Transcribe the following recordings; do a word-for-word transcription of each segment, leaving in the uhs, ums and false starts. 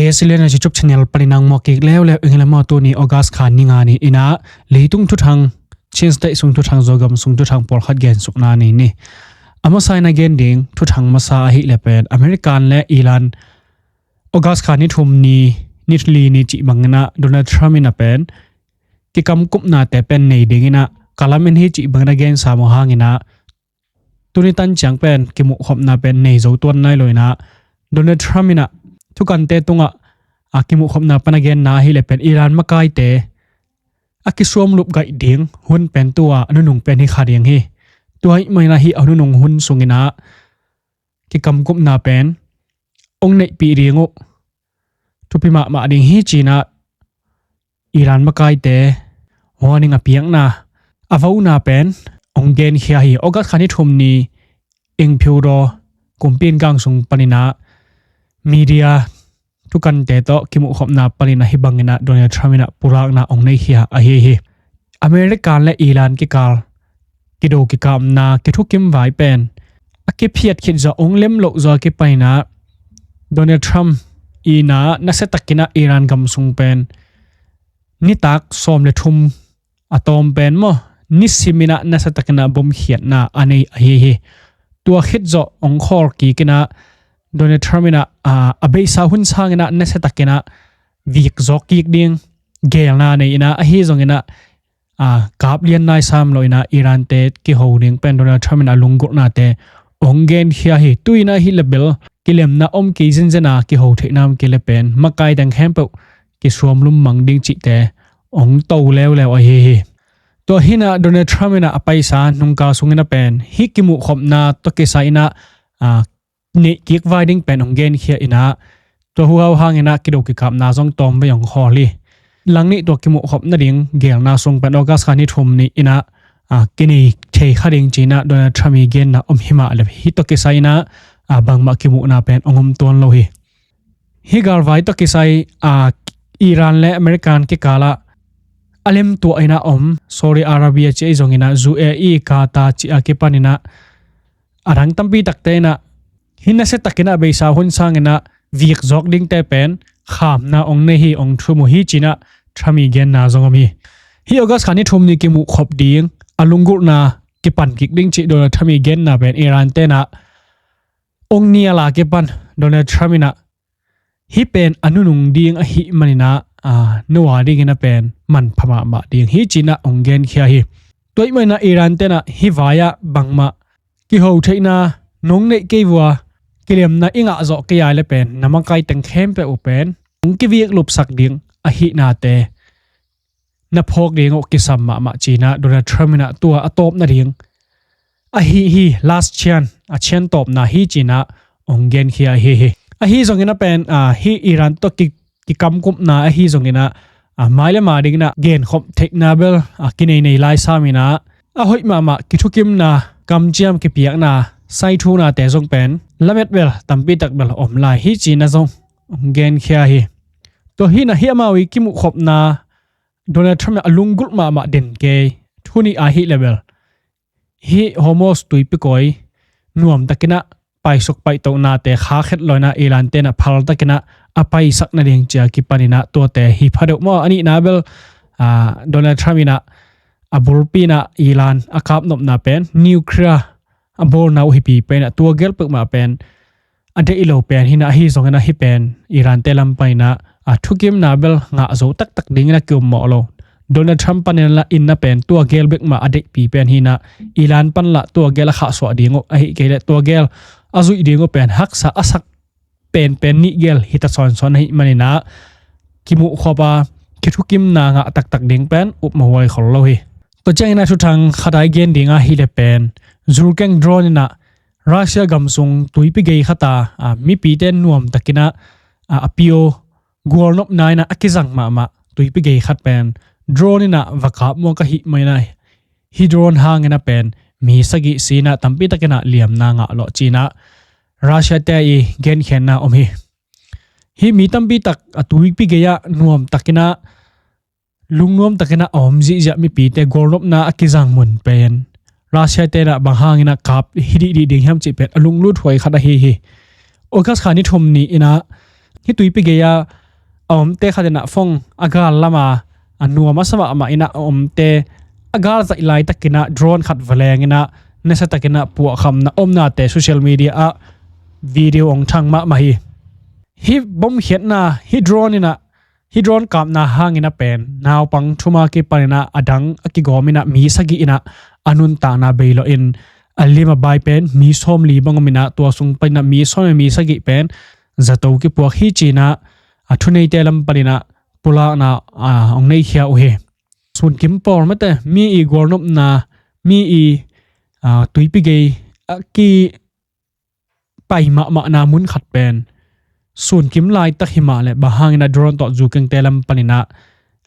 Australia na YouTube channel panin nang mawk kik leuleu ing le maw. Tuni August kha ni nga ni inah leitung thuthang, Chin State sung thuthang, Zogam sung thuthang pawlkhat gensukna nei ni. A masa inah gen ding thuthang masa ahih le pen American le Iran August kha ni thum ni, ni li ni cih bang inah Donald Trump inah pen kikamkupnate pen nei ding inah ka lamen hi cih bang inah gensa maw hang inah tuni tan ciang pen kimuhkhopna pen nei zo tuan nai lo inah Donald Trump inah thukante tungah a kimuhkhopna pan a genna ahih le pen Iran makaite a kisuamlup gaih ding hun pen tua a nunung pen hi kha ding hi. Tua hih mah inah hih a nunung hun sung inah kikamkupna pen ong neihpih ding uh thupi mahmah ding hi ci inah Iran makaite warning a piakna a vona pen ong genkhia hi. August kha ni thum ni Inphiudaw kumpi in gang sung pan inah media thukante tawh kimuhkhopna pan inah hih bang inah Donald Trump inah pulakna ong neikhia ahi hi. American le Iran kikal kido kikapna kithukim vai pen a kiphiat khit zawh ong lem loh zawh a kipan inah Donald Trump inah nasiatak inah Iran gam sung pen nitak sawm le thum a tawm pen maw, nisim inah nasiatak inah bomkhiatna a nei ahi hi. Tua khit zawh ong khawl kik inah Donald Trump inah a, a beisa hun sang inah nasiatak inah vik zawk kik ding gelna nei inah ahi zong inah a, kap lian nai sam lo inah Iran te kiho ding pen Donald Trump inah a lunggulhnate ong genkhia hi. Tu inah hih le bel kilemna om kei zenzen a kiho theihna om kei le pen makai teng khempeuh kisuamlum mang ding cihte ong to leuleu ahi hi. Tua hi inah Donald Trump inah a paisa nungkal sung inah pen hih kimuhkhopna tawh kisai inah a, neih kik vai ding pen ong genkhia inah tua huhau hang inah kido kikapna zong tawm vei ong khawl hi. Langnih tua kimuhkhop nading gelna sung pen August kha ni thum ni inah a, kinei thei kha ding ci inah Donald Trump i genna om hi mah le hih tawh kisai inah a, bangmah kimuhna pen ong om tuan lo hi. Hih galvai tawh kisai a, Iran le American kikalah a lemtuah inah om Saudi Arabia ci ahi zong inah U A E, Qatar ci a kipan inah a dang tampi takte inah hih nasiatak inah beisa hun sang inah vik zawk dingte pen khamna ong nei hi, ong thum uh hi ci inah Trump i genna zong om hi. Hih August kha ni thum ni kimuhkhop ding a lunggulhna kipan kik ding cih Donald Trump i genna pen Iran te inah ong nial a kipan Donald Trump inah hih pen a nunung ding ahih man inah a, nua ding inah pen manpha mahmah ding hi ci inah ong genkhia hi. Tua hih man inah Iran te inah hih vai ah bangmah kiho theihna nong neih kei vua, kilemna i ngah zawh kei a le pen na makai teng khempeuh uh pen ong kivik lupsak ding ahihnate na phawk ding uh kisam mahmah ci inah Donald Trump inah tua a tawp nading ahi hi, last chance, a chance tawpna hi ci inah ong genkhia ahi hi. Ahi zong inah pen a, hih Iran tawh ki, kikamkupna ahi zong inah a, mai le ma ding inah genkhop theihna bel a, kinei nei lai sam inah a hoih mahmah kithukimna, kamciam kipiakna, saithunate zong pen lamet bel tampi tak bel om lai hi ci inah zong ong genkhia hi. Tua hi inah hih amau i kimuhkhopna Donald Trump a lunggulh mahmah den kei thu nih ahih le bel hih Hormuz tuipi kawi nuamtak inah paisuk paitohnate khakhet lo inah Iran te inah phaltak inah a paisak nading ci a kipan inah tuate hi pha deuh maw. A nihna bel a, Donald Trump inah a bulpi inah Iran a kapnopna pen nuclear a bawlna uh hipi pen inah tua gel peuhmah pen a deih lo pen hi inah ahi zong inah hih pen Iran te lam pan inah a, thukimna bel ngah zo taktak ding inah ki-ummawh lo. Donald Trump pan inah pen tua gel bek mah a deihpi pen hi inah Iran pan lah tua gel a khahsuah ding uh ahih kei le tua gel a zuih ding uh pen haksa a sak penpen nih gel hi ta sawnsawn ahih man inah kimuhkhop a, kithukimna ngah taktak ding pen upmawh huai khol lo hi. Tua ciang inah thuthang khat a i gen ding ahih le pen Zircon drone inah Russia gam sung tuipi gei khat a, a, mipite nuamtak inah a, a pio gualnopna inah a kizang mahmah tuipi gei khat pen drone inah va kap mawk ahih man inah hih drone hang inah pen mi sagih si inah tampi tak inah liamna ngah lawh ci inah Russia te i genkhiatna om hi. Hih mi tampi tak a tuipi gei ah nuamtak inah lungnuamtak inah a om zihziah mipite gualnopna a kizang mun pen Russia te inah bang hang inah kap hi dihdih ding hiam cih pen a lunglut huai khat ahi hi. August kha ni thum ni inah Hih tuipi gei-a a omte khat inah phone a gal lama a nuam a sa mahmah inah a omte a gal zaih laitakinah drone khat va lenginah nasatakinah puahkhamna omnate social media ah video ong thang mahmah hi. Hih bomkhiatna hih drone inah hih drone kapna hangin a pen naupang thuma kipaninah a dang a kigawm inah mi sagih inah a nuntakna bei lawhin a lim a bai pen mi sawmli bang om inah tua sung paninah mi sawm le mi sagih pen zato kipuak hi cinah a thuneite lam paninah pulakna ong neikhia uh hi. Sunkim pawl mate mi i gualnopna mi i tuipi gei a ki pai mahmahna mun khat pen sunkim laitak himah le bang hangin a drone tawh zukengte lam paninah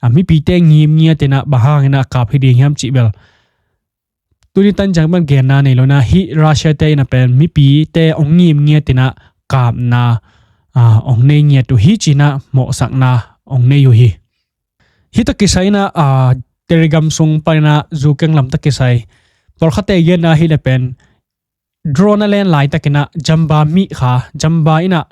a mipite ngimngiatinah bang hangin a kap hi ding hiam cih bel tuni tan ciang bang genna nei lo inah hih Russia-te inah pen mipite ong ngimngiatinah kapna ong nei ngiat uh hi cinah mawhsakna ong nei uh hi. Hih tawh kisai inah Terry gam sung paninah zukeng lam tawh kisai pawlkhatte genna hi le pen drone a len laitakinah jamba mih kha jamba inah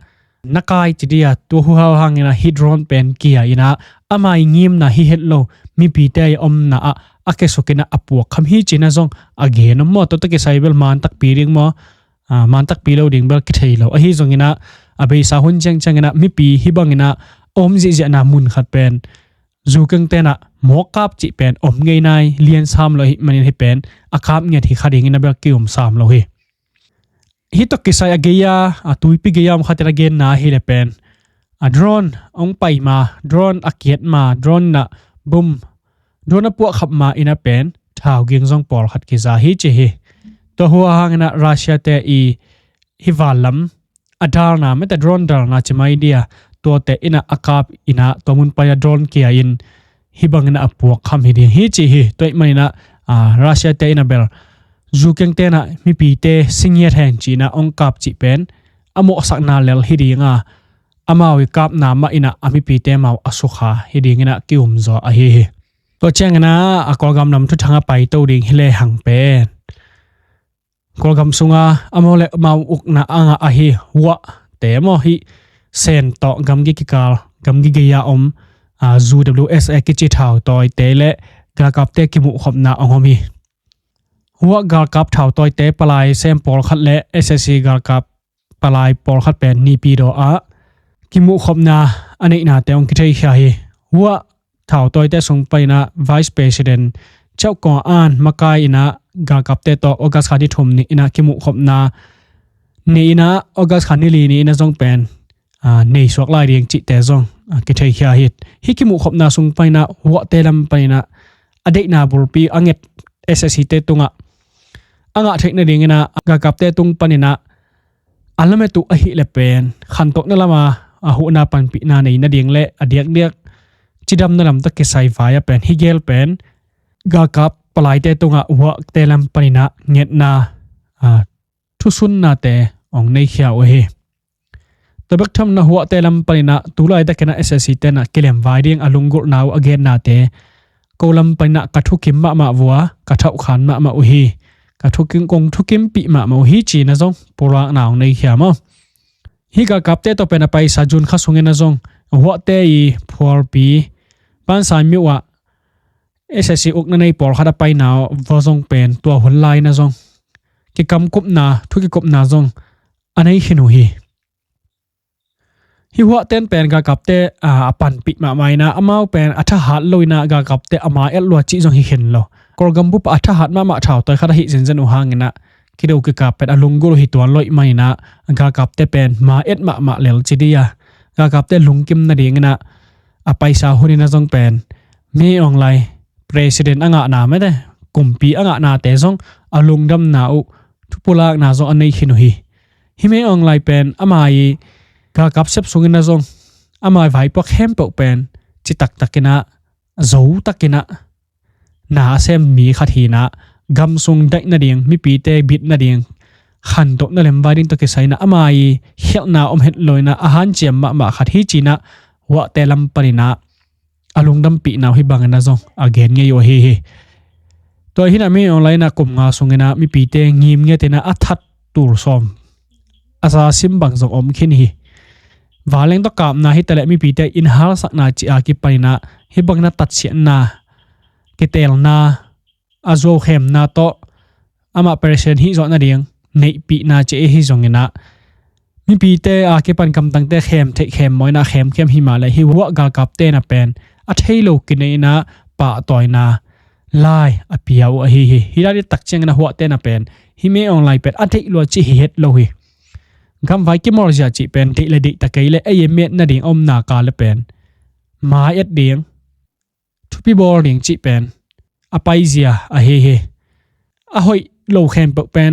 na kai ci dia tua huhau hanginah hih drone pen kia inah ama i ngimna hi het lo mipite i omna ah a kesukinah a puakkham hi cinah zong a gen om maw? Tua tawh kisai bel mantakpi ding maw? Mantakpi lo ding bel kithei lo ahi zonginah a beisa hun ciangcianginah mipi hih banginah a om zihziahna mun khat pen zukeng tenah mawk kap cih pen om ngei nai lian sam lo hi manin hi pen a kap ngiat hi kha dingin a bel ki-um sam lo hi. Hih tawh kisai a gei-a a tuipi gei-a om khatin a genna hi le pen a drone ong pai ma drone a kiat ma drone inah bum drone a puahkhap ma inah pen thau ging zong pawlkhat kiza hi ci hi. Tua hua hanginah Russia-te i hih val lam a dalna mete drone dalna ci mai dia tuate inah a kap inah tua mun paninah drone kia in hih banginah a puakkham hi ding hi ci hi. Tua ih maninah Russia-te inah bel zukeng tenah mipite si ngiat hen cinah ong kap cih pen a mawhsakna lel hi dinga amau i kapna mah inah a mipite mau a sukha hi dinginah ki-um zaw ahi hi. Tua cianginah a Kawlgam lam thuthang a paito ding hi le hang pen Kawlgam sunga amau le amau ukna a ngah ahi huahte maw hih Sen tawh gamgi kikal gamgi gei-a om U W S A kici thautawite le galkapte kimuhkhopna ong om hi. Huah galkap thautawite palai sem pawlkhat le S S C galkap palai pawlkhat pen Naypyidaw ah kimuhkhopna a neihnate ong kitheikhia hi. Huah thautawite sung paninah Vice President Chau Kong An makai inah galkapte tawh August kha ni thum ni inah kimuhkhopna ni inah August kha ni li ni inah zong pen nei suak lai ding cihte zong kitheikhia hi. Hih kimuhkhopna sung paninah huahte lam paninah a deihna bulpi a nget S S C te tungah a ngah theih nadinginah galkapte tung paninah a lamet uh ahih le pen khantohna lama a huhna panpihna nei nading le a diakdiak cidamna lam tawh kisai vai a pen hih gel pen galkap palaite tungah huahte lam paninah ngetna thusunnate ong neikhia uh hi. Tua bek thamna huahte lam paninah tulaitakinah S S C tenah kilem vai ding a lunggulhna uh a gennate ko lam paninah ka thukim mahmah vua ka thauhkhan mahmah uh hi. Ka thukim kong thukimpih mahmah uh hi cinah zong pulakna ong neikhia maw? Hih galkapte tawh pen a paisa June kha sungin a zong huahte i phualpi Bansan myo ah S S C ukna nei pawlkhat a paina uh va zong pen tua hun lai inah zong kikamkupna thukikupna zong a nei khin uh hi. Hih huahten pen galkapte a panpih mahmah inah amau pen a thahat lo inah galkapte a ma et lua cih zong hi khin lo. Kawlgam bup a thahat mahmah thautawi khat ahi zenzen uh hanginah kido kikap pen a lunggulh uh hi tuan loih maninah galkapte pen ma et mahmah lel ci dia galkapte lungkim nadinginah a paisa hun inah zong pen Min Aung Hlaing president a ngahna mete kumpi a ngahnate zong a lungdamna uh thupulakna zong a nei khin uh hi. Hih Min Aung Hlaing pen ama i galkap sep sungin a zong ama i vaipuak khempeuh pen citaktakinah zotakinah na a sem mi khat hinah gam sung daih nading mipite bit nading khantohna lemvai ding tawh kisai inah ama i khialhna om het lo inah a hanciam mahmah khat hi cinah huahte lam paninah a lungdampihna uh hih bangin a zong a gen ngei uh ahi hi. Tua hinah Min Aung Hlaing inah kum nga sunginah mipite ngimngiatinah a that tul sawm a za sim bang zong om khin hi. Vanleng tawh kapna hi taleh mipite in halsakna cih a kipaninah hih bangin a tatsiatna, kiteelna, a zuaukhemna tawh amah president hih zawh nading neihpihna cih ahi zonginah mipite a kipan kamtangte khem theih khem mawinah khemkhem hi mah leh hih huah galkapte na pen a thei lo kinei inah pahtawina lai a pia uh ahi hi. Hih lai takciangin a huahte na pen hih Min Aung Hlaing pen a deih lua cih hi het lo hi. Gamvai kimawlzia cih pen deih le deih ta kei le ei met nading a omna ka le pen mai et ding, thupi bawl ding cih pen a paizia ahi hi. A hoih lo khempeuh pen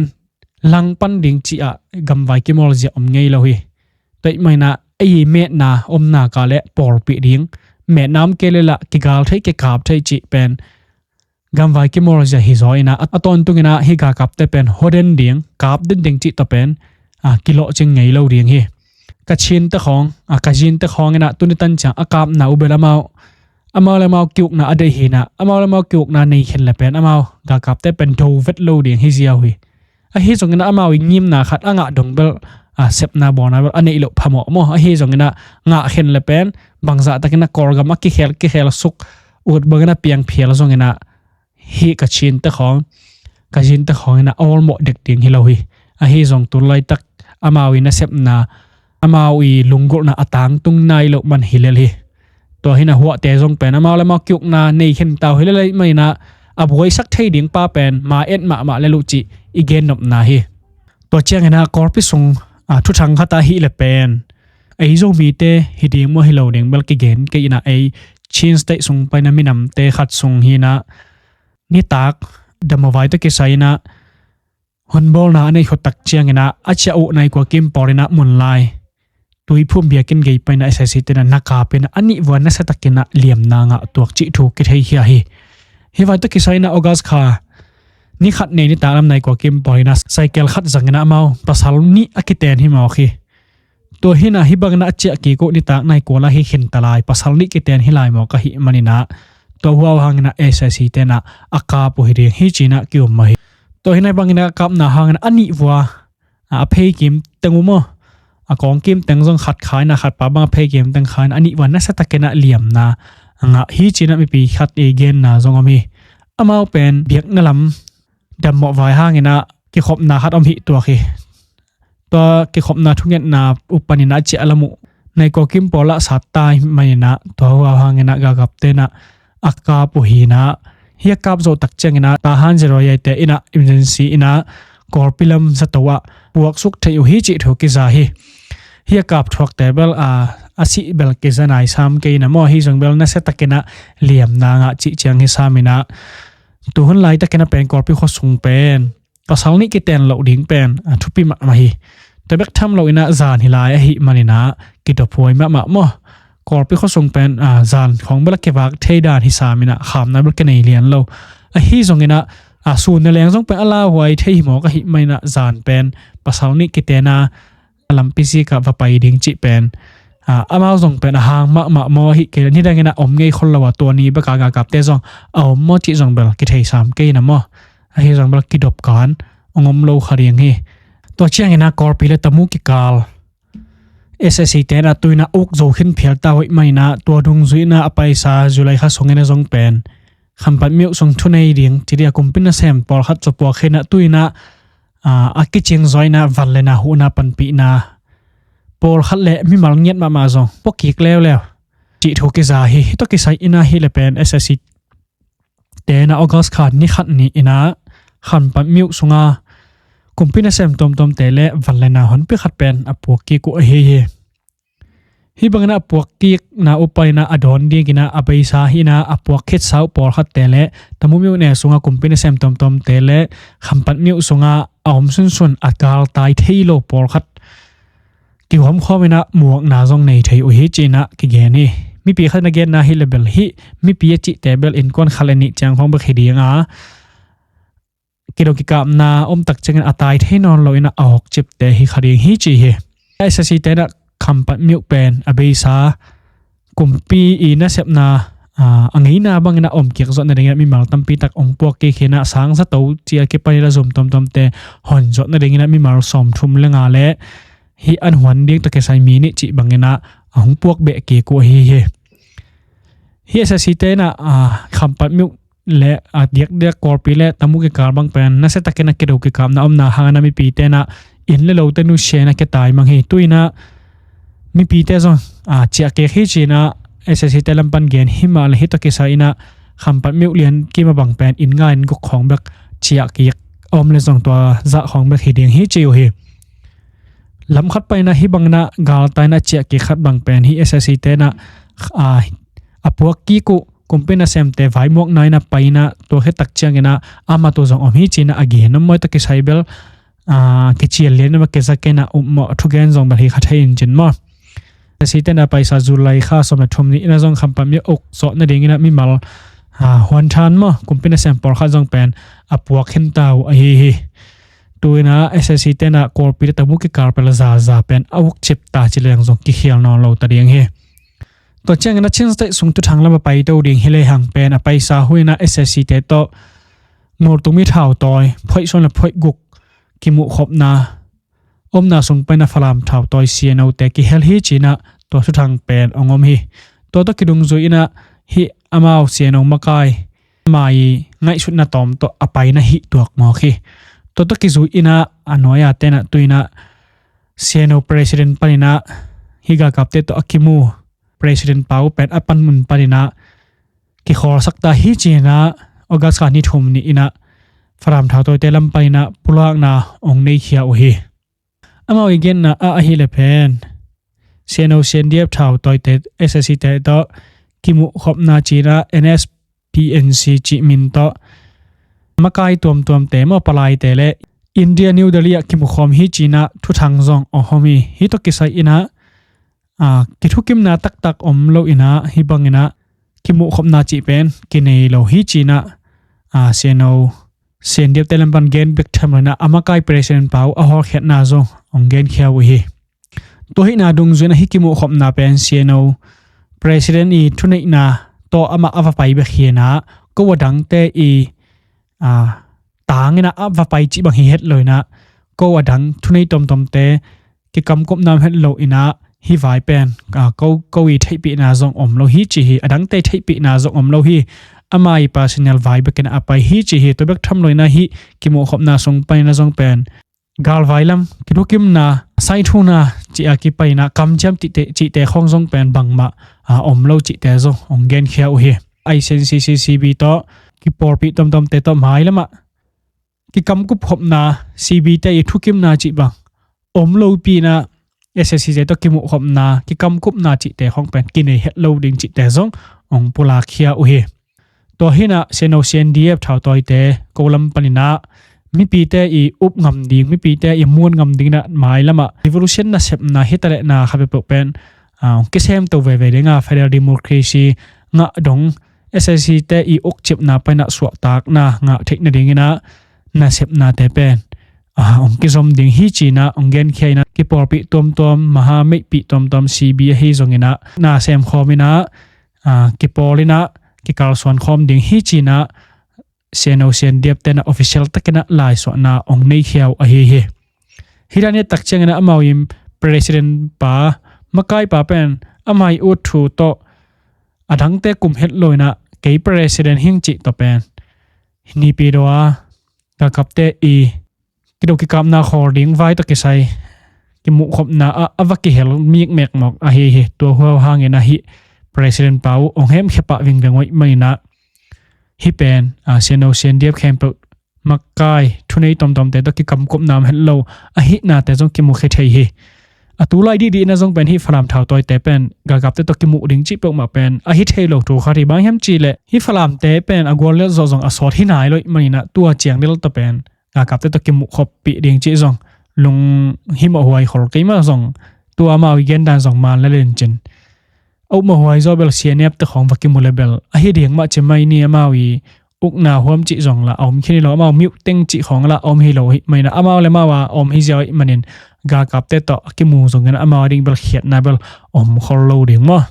langpan ding cih ah gamvai kimawlzia om ngei lo hi. Tua ahih maninah ei metna omna ka le pawlpih ding, metna om kei le lah kigal thei kikap thei cih pen gamvai kimawlzia hi zaw inah a tawntunginah hih galkapte pen hua den ding, kap den ding cih tawh pen a kilawhcing ngei lo ding hi. Kachinte khawng, a Kazinte khawng inah tuni tan ciang a kapna uh bel amau amau le amau kiukna a deih hinah amau le amau kiukna nei khen le pen amau galkapte pen do vet lo ding hi ziau hi. Ahi zonginah amau i ngimna khat a ngah dong bel a sepna bawlna bel a neih loh phamawh maw? Ahi zonginah ngah khen le pen bangzah takinah Kawlgam a kikhel kikhel suk ut bangin a piang phial zonginah hih Kachinte khawng, Kazinte khawng inah a awlmawh dek ding hi lo hi. Ahi zong tu laitak amau i nasepna, amau i lunggulhna a tangtung nai loh man hi lel hi. Tua hinah huahte zong pen amau le amau kiukna nei khen tau hi lel ahih maninah a buaisak thei ding pa pen mai et mahmah lel uh cih i gennopna hi. Tua cianginah Kawlpi sung a thuthang khat ahih le pen ei Zomite hi ding maw hi lo ding bel kigen kei inah ei Chin State sung paina minamte khat sung hinah nitak damavai tawh kisai inah hunbawlna a neih khut tak cianginah a ciah uh naikua kim pawl inah mun lai Tuiphum biakinn gei paina S S C te na na kap ina a nih vua nasia takin a liamna ngah tuak cih thu kithei khia hi. Hih vai tawh kisai ina August kha ni khat nei nitak lam naikua kim pawl ina cycle khat zang ina amau pasal nih a kiten hi mawk hi. Tua hi ina hih bang ina a ciah kik uh nitak naikua la hi khin ta lai pasal nih kiten hi lai mawk ahih man ina tua huau hang ina S S C te na a kap uh hi ding hi ci ina ki-um mah hi. Tua hi ina hih bang ina a kapna hang ina a nih vua a phei kim teng uh maw, a kawng kim teng zong khat kha ina khat pa bang a phei kim teng kha ina a nih vua nasia takin a liamna a ngah hi ci ina mipi khat i genna zong om hi. Amau pen biakna lam dammawh vai hang ina kikhopna khat om hi tuak hi. Tua kikhopna thungetna uh pan ina a ciah lam uh naikua kim pawl ah sat ta ahih man ina tua huau hang ina galkapte na a kap uh hi ina. Hih a kap zawh tak ciang ina Tahan Zero Yaite ina emergency ina Kawlpi lam zato ah puaksuk theih uh hi cih thu kiza hi. Hih a kap thuakte bel a, a sih bel kiza nai sam kei ina maw, ahi zong bel nasia takin a liamna ngah cih ciang hi sam ina. Tuhun laitak ina pen Kawlpi khuasung pen pasal nih kiten loh ding pen a thupi mahmah hi. Tua bek tham lo ina zan hi lai ahih man ina kidophuai mahmah maw. Kawlpi khuasung pen a zan khawng bel a kivak thei dan hi sam ina khamna bel kinei lian lo. Ahi zong ina a sun na leng zong pen a lauhuai thei hi mawk ahih man ina zan pen pasal nih kiten a lampi zik ah va pai ding cih pen a, amau zong pen a hang mahmah maw, ahih kei le nidang ina om ngei khol lo a tua ni bek a galkapte zong a om maw cih zong bel kithei sam kei ina maw. Ahi zong bel kidop kan ong om lo kha ding hi. Tua ciang ina Kawlpi le Tamu kikal S S C te na tu ina uk zo khin phial ta uh ahih man ina tua dungzui ina a paisa July kha sung ina zong pen Khampat myo sung thunei ding ci dia kumpi nasem pawlkhat cu puak khin a tu ina a, a kicing zaw ina van le na huhna panpihna pawlkhat le mimal ngiat mahmah zong puak kik leuleu cih thu kiza hi. Hih tawh kisai ina hih le pen S S C te na August kha ni khat ni ina Khampat myo sunga kumpi nasem tuamtuamte le van le na honpi khat pen a puak kik uh ahi hi. Hih bang ina a puak kikna uh pan ina a dawn ding ina a beisa hi ina a puak khitsa uh pawlkhatte le Tamu myo ne sunga kumpi nasem tuamtuamte le Khampat myo sunga a om sunsun a galtai thei lo pawlkhat kihuam khawm ina muakna zong nei thei uh hi ci ina kigen hi. Mipi khat na genna hi le bel hih mipi a cihte bel innkuan khat le nih ciang khawng bek hi ding a kilo kikapna om tak ciangin a tai thei nawn lo ina a hawkcipte hi kha ding hi ci hi. S S C te na Khampat myo pen a beisa kumpi i nasepna a, a ngeina bang ina om kik zawh nading ina mimal tampi tak ong puak kik hi ina sang zato ci a kipan ina zum tuamtuamte hon zawh nading ina mimal sawmthum le nga le hih an huan ding tawh kisai mi nih cih bangin ah a hong puak beh kik uh ahi hi. Hih S S C te in ah, a, Khampat myo le, a, diakdiak Kawlpi le Tamu kikal bang pen nasia takin a kido kikapna omna hangin ah mipite in ah inn le lote nusia in ah kitai mang hi. Tu-in ah mipite zong, a, ciah kik hi ci-in ah S S C te lam pan gen hi mah le hih tawh kisai in ah Khampat myo lian kim a bang pen inn nga inn guk khawng bek ciah kik a om le zong tua zah khawng bek hi ding hi ci uh hi. Lam khat pan in ah hih bangin ah galtai in ah ciah kik khat bang pen hih S S C te in ah, a, a puak kik uh kumpi nasemte vaimuakna in ah pai in ah tua khit tak ciangin ah a mat uh zong om hi ci-in ah a gen om maw, hih tawh kisai bel, a, kician lian in ah kizak in ah upmawh thugen zong bel hi kha thei in cin maw. S S C te in ah paisa July kha sawm le thum ni in ah zong Khampat myo uk zawh nadingin ah mimal, a, huan than maw, kumpi nasem pawlkhat zong pen a puak khin ta uh ahi hi. Tu-in ah S S C te in ah Kawlpi le Tamu kikal pen zaza pen a uk cip ta ci leng zong kikhial nawn lo ta ding hi. Tua ciangin ah Chin State sung thuthang lam a paito ding hi lehang pen a paisa hu in ah S S C te tawh Ngultumi thautawi phoih sawm le phoih guk kimuhkhopna omna sung pan in ah Falam thautawi C N O te kihel hi ci-in ah tua thuthang pen hong om hi. Tua tawh kidungzui in ah hih amau C N O makai ama ii ngaihsutna tawm tawh a paina hih tuak mawk hi. Tua tawh kizui in ah a nuai-a te in ah tu-in ah C N O president pan in ah hih galkapte tawh a kimu president pa uh pen a panmun pan in ah kikhawlsak ta hi ci-in ah August kha ni thum ni in ah Falam thautawite lam pan in ah pulakna hong neikhia uh hi. Amau ii genna ah ahih leh pen C N O C N D F thautawite S S C te tawh kimuhkhopna ci-in ah N S P N C cih min tawh makai tuamtuamte maw, palaite le India New Delhi ah kimukhawm hi ci-in ah thuthang zong hong om hi. Hih tawh kisai in ah, a, kithukimna taktak om lo in ah hih bangin ah kimuhkhopna cih pen kinei lo hi ci-in ah, a, C N O C N D F te lam pan gen bek tham lo in ah a makai president pa uh a hawlkhiatna zong hong genkhia uh hi. Tua hihna dungzui in ah hih kimuhkhopna pen C N O president ii thuneihna tawh amah a va pai bek hi in ah ko a dangte ii, a, tang in ah a va pai cih bang hi het lo in ah ko a dang thunei tuamtuamte kikamkupna om het lo in ah hih vai pen, a, ko, ko ii theihpihna zong om lo hi ci hi. A dangte theihpihna zong om lo hi. Ama ii personal vai bek in ah a pai hi ci hi. Tua bek tham lo in ah hih kimuhkhopna sung pan in ah zong pen galvai lam kithukimna, saithuhna cih a kipan in ah kamciam cihte, cihte khawng zong pen bangmah, a, om lo cihte zong hong genkhia uh hi. I C N C C C B tawh kipawlpih tuamtuamte tawh mailam ah kikamkup khopna, C B te ii thukimna cih bang om lopi in ah S S C te tawh kimuhkhopna, kikamkupna cihte khawng pen kinei het lo ding cihte zong hong pulakkhia uh hi. Tua hi in ah C N O C N D F thautawite ko lam pan in ah mipite ii up ngam ding, mipite ii muan ngam ding in ah mailam ah revolution nasepna hi ta leh na khat peuhpeuh pen, a, hong kisemto veve ding a, federal democracy ngah dong, S S C te ii ukcipna pan in ah suahtakna ngah theih nading in ah nasepnate pen, a, hong kizom ding hi ci in ah hong genkhia in ah kipawlpih tuamtuam, maha meihpih tuamtuam, C B ahi zong in ah na semkhawm in ah, a, kipawl in ah kikalsuan khawm ding hi ci in ah C N O C N D F te in ah official tak in ah laisuahna hong neikhia uh ahi hi. Hih dan hi tak ciangin ah amau ii president pa, makaipa pen ama ii ut thu tawh a dangte kum het lo in ah kei president hing cih tawh pen Naypyidaw a galkapte ii kido kikapna khawl ding vai tawh kisai kimuhkhopna ah a va kihel mikmek mawk ahi hi. Tua huau hangin ah hih president pa uh hong hemkhia pah vingveng uh ahih man in ah hih pen, a, C N O C N D F khempeuh makai thunei tuamtuamte tawh kikamkupna om het lo ahihnate zong kimukhia thei hi. A tu lai dihdih in ah zong pen hih Falam thautawite pen galkapte tawh kimuh ding cih peuhmah pen ahi thei lo thu khat hi. Bang hiam cih leh hih Falamte pen a guallel zawh zong a sawt hi nai lo ahih man in ah tua ciang lel tawh pen galkapte tawh kimuhkhoppih ding cih zong lunghimawh huai khol keimah zong, tua amau ii gendan zong man lel in cin. A upmawh huai zaw bel C N F te khawng va kimu leh bel ahi ding mah ci mai ni, amau ii ukna huam cih zong lah a om khin hi lo, amau myo teng cih khawng lah a om hi lo ahih man in ah amau le amau a om hi ziau ahih manin galkapte tawh a kimu zongin ah amau a ding bel khiatna bel om khol lo ding maw.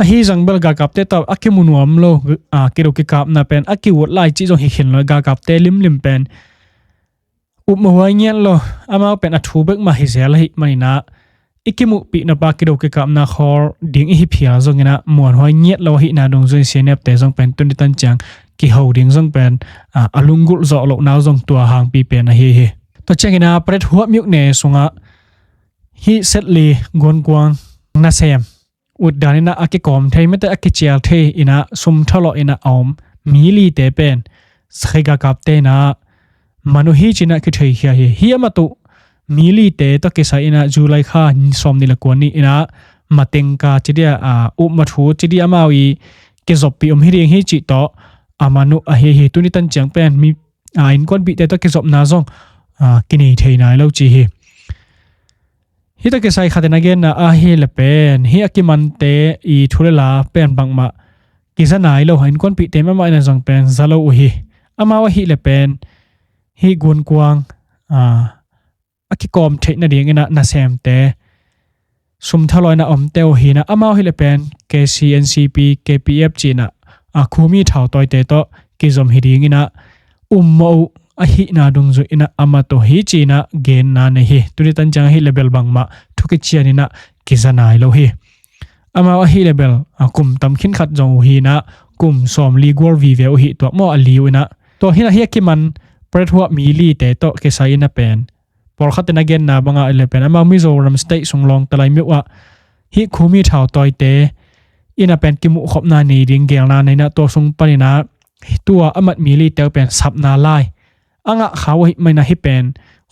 Ahi zong bel galkapte tawh a kimu nuam lo, a, kido kikapna pen a ki-ut lai cih zong hi khin lo, galkapte limlim pen upmawh huai ngiat lo, amau pen a thu bek mah hi zel ahih man in ah i kimuhpih napa kido kikapna khawl ding i hi phial zongin ah muanhuai ngiat lo ahihna dungzui in C N F te zong pen tuni tan ciang kiho ding zong pen a, a lunggulh zawh lohnau zong tua hangpi pen ahi hi. Tua ciangin ah Paletwa myone sungah hih Setli Gunkuang nasem utdan in ah a kikawm thei mate a kicial thei in ah sum thalawh in ah a om mi lite pen Zakhai galkapte in ah man uh hi ci-in ah kitheikhia hi. Hih a mat uh mi lite tawh kisai in ah July kha sawmnih le kua ni in ah Matengka ci dia, a, upmathu ci dia amau i kizoppih om hi ding hi cih tawh a man uh ahi hi. Tuni tan ciang pen mi, a, innkuanpihte tawh kizopna zong, a, kinei thei nai lo ci hi. Hih tawh kisai khat in a genna ahih leh pen hih a kimante i thu le la pen bangmah kiza nai lo, innkuanpihte mahmah in ah zong pen za lo uh hi. Amau ahih leh pen hih Gunkuang, a, a kikawm theih nading in ah nasemte sum thalawh in ah omte uh hi in ah amau ahih leh pen K C, N C P, K P F ci-in ah, a, Kumi thautawite tawh kizom hi ding in ah ummawh uh ahihna dungzui in ah a mat uh hi ci-in ah genna nei hi. Tuni tan ciang ahih leh bel bangmah thu kician in ah kiza nai lo hi. Amau ahih leh bel, a, kum tam khin khat zong uh hi in ah kum sawmli gual vive uh hi tuak maw a li uh in ah. Tua hi in ah hih a kiman Paletwa mi lite tawh kisai in ah pen pawlkhat in a genna bangah leh pen amau Mizoram State sung Lawngtlai myo ah hih Kumi thautawite in ah pen kimuhkhopna nei ding gelna nei in ah tua sung panin ah tua a mat mi lite uh pen sapna lai a ngah kha uh ahih manin ah hih pen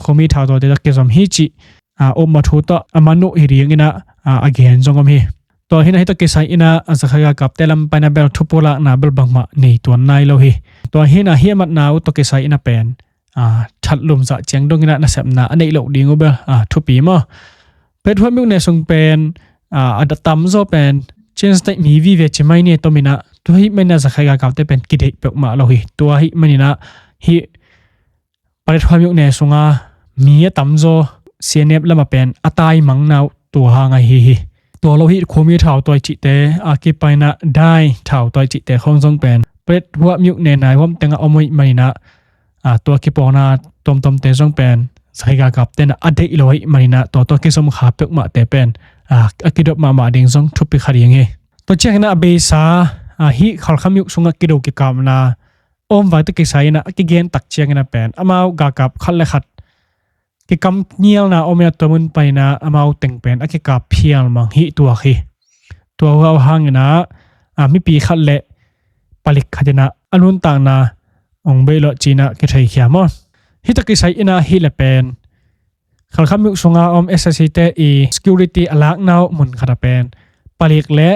Kumi thautawite tawh kizom hi cih, a, upmathu tawh a man uh hi ding in ah, a, a gen zong om hi. Tua hi in ah hih tawh kisai in ah, a, Zakhai galkapte lam pan ah bel thupulakna bel bangmah nei tuan nai lo hi. Tua hi in ah hih a matna uh tawh kisai in ah pen, a, thatlum zah ciang dong in ah nasepna a neih loh ding uh bel, a, thupi maw. Paletwa myone sung pen, a, a da tamzaw pen Chin State mi vive ci mai ni, tua manin ah tua ahih manin ah Zakhai galkapte pen kideih peuhmah lo hi. Tua ahih manin ah hih Paletwa myone sunga mi a tamzaw C N F lamah pen a taimanna uh tua hang ahi hi. Tua lo hih Kumi thautawi cihte a kipan in ah Dai thautawi cihte khawng zong pen Paletwa myone naihuam tengah om ahih manin ah, a, tua kipawlna tuamtuamte zong pen Zakhai galkapte in ah a deih lo ahih manin ah tua tua kizom kha peuhmahte pen, a, a kidop mahmah ding zong thupi kha ding hi. Tua ciangin ah a beisa, a, hih Khalkha myo sungah kido kikapna om vai tawh kisai in ah a kigen tak ciangin ah pen amau galkap khat le khat kikamnialna om in ah tua mun panin ah amau teng pen a kikap phial mang hi tuak hi. Tua uh hangin ah, a, mipi khat le palik khat in ah a nuntakna hong beih lawh ci-in ah kitheikhia maw. Hih tawh kisai in ah hih leh pen Khalkha myo sunga om S S C te i security a lakna uh mun khat ah pen palik le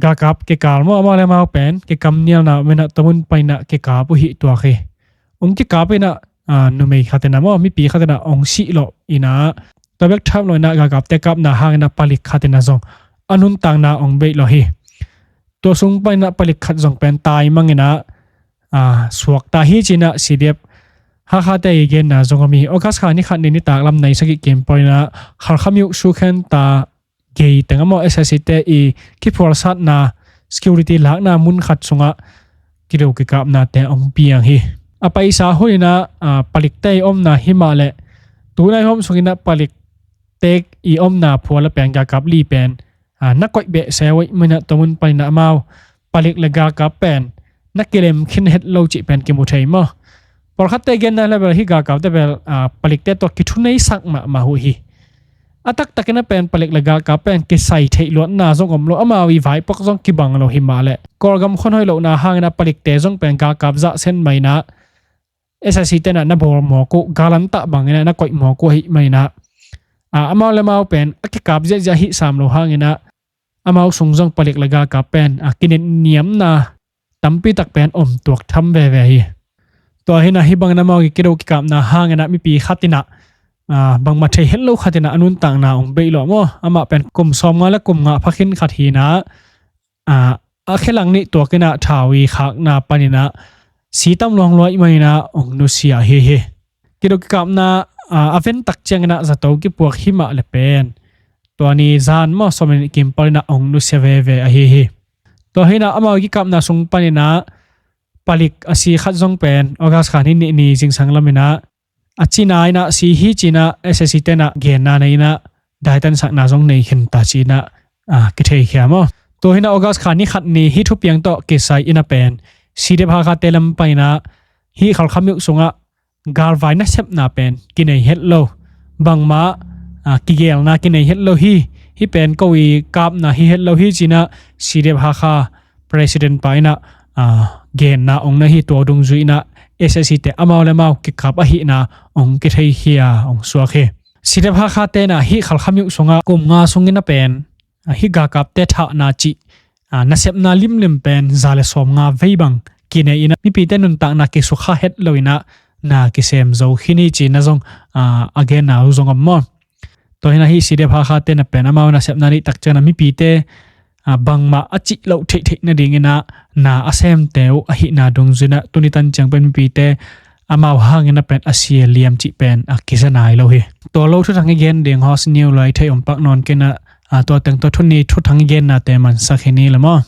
galkap kikal maw, amau le amau pen kikamnialna om in ah tua mun panin ah kikap uh hi tuak hi. Hong kikap in ah, a, numei khat in ah maw, mipi khat in ah hong sih lawh in ah tua bek tham lo in ah galkapte kapna hangin ah palik khat in ah zong a nuntakna hong beih lawh hi. Tua sung panin ah palik khat zong pen taimang in ah, a, suakta hi ci-in ah C D F Hakha te i genna zong om hi. August kha ni khat ni nitak lam nai sagih kim pawl in ah Khalkha myo Sukhenta gei teng ah maw S S C te i kiphualsatna security lakna mun khat sungah kido kikapnate hong piang hi. A paisa hun in ah, a, palikte i omna hi mah leh tu naihuam sungin ah palikte i omna phual ah pen galkap li pen, a, na koih behseh uh ahih manin ah tua mun panin ah amau palik le galkap pen na kilem khin het lo cih pen kimu thei maw. Pawlkhatte genna le bel hih galkapte bel, a, palikte tawh kithuneisak mahmah uh hi. A taktak in ah pen palik le galkap pen kisai theih luatna zong om lo, amau i vaipuak zong kibang lo hi mah leh Kawlgam khuan hoih lohna hangin ah palikte zong pen galkap zah sen mah in ah S S C te in ah na bawl mawk uh, galantah bangin ah na koih mawk uh ahih manin ah, a, amau le amau pen a kikap ziahziah hih sam lo hangin ah amau sung zong palik le galkap pen, a, kinetniamna tampi tak pen om tuak tham veve hi. Tua hi in ah hih bangin amau i kido kikapna hangin ah mipi khat in ah, a, bangmah thei het lo khat in ah a nuntakna hong beih lawh maw. Amah pen kum sawmnga le kum nga pha khin khat hi in ah, a, a khelang nih tuak in ah thau i khakna panin ah si tam luang lua ahih manin ah hong nusia ahi hi. Kido kikapna, a, a ven tak ciangin ah zato kipuak hi mah leh pen tua ni zan maw sawm le nih kim pawl in ah hong nusia veve ahi hi. Tua hi in ah amau kikapna sung panin ah palik a si khat zong pen August kha ni nih ni zingsang lam in ah a cina in ah si hi ci-in ah S S C te in ah genna nei in ah daitansakna zong nei khin ta ci-in ah, ah, kitheikhia maw. Tua hi-in ah August kha ni khat ni hih thupiang tawh kisai-in ah pen C D F Hakha te lam pan-in ah hih Khalkha myo sungah galvai nasepna pen kinei het lo. Bangmah, ah, kigelna kinei het lo hi. Hih pen ko i kapna hi het lo hi ci-in ah C D F Hakha president pa in ah, ah, genna ong na hi. Tua dungzui-in ah S A C te amau le amau kikap ahihna ong kitheikhia ong suak hi. C D F Hakha te in ah hih Khalkha myo sungah kum nga sungin ah pen, ah, hih galkapte thahna cih, ah, nasepna limlim pen za le sawmnga vei bang kinei-in ah mipite nuntakna kisukha het lo-in ah na kisem zo khin hi ci-in ah zong, ah, a genna uh zong om maw. Tua hi-in ah hih C D F Hakha te in ah pen amau nasepna neih tak ciangin ah mipite, ah, bangmah a cih loh theihtheih nadingin ah na a semte uh ahihna dungzui-in ah tuni tan ciang pen mipite amau hangin ah pen a sia liam cih pen a kiza nai lo hi. Tua lo thuthang i gen ding Hawks New Lai thei om pak nawn kei-in ah, ah, tua teng tawh tuni thuthang i gennate mansak hi ni le maw.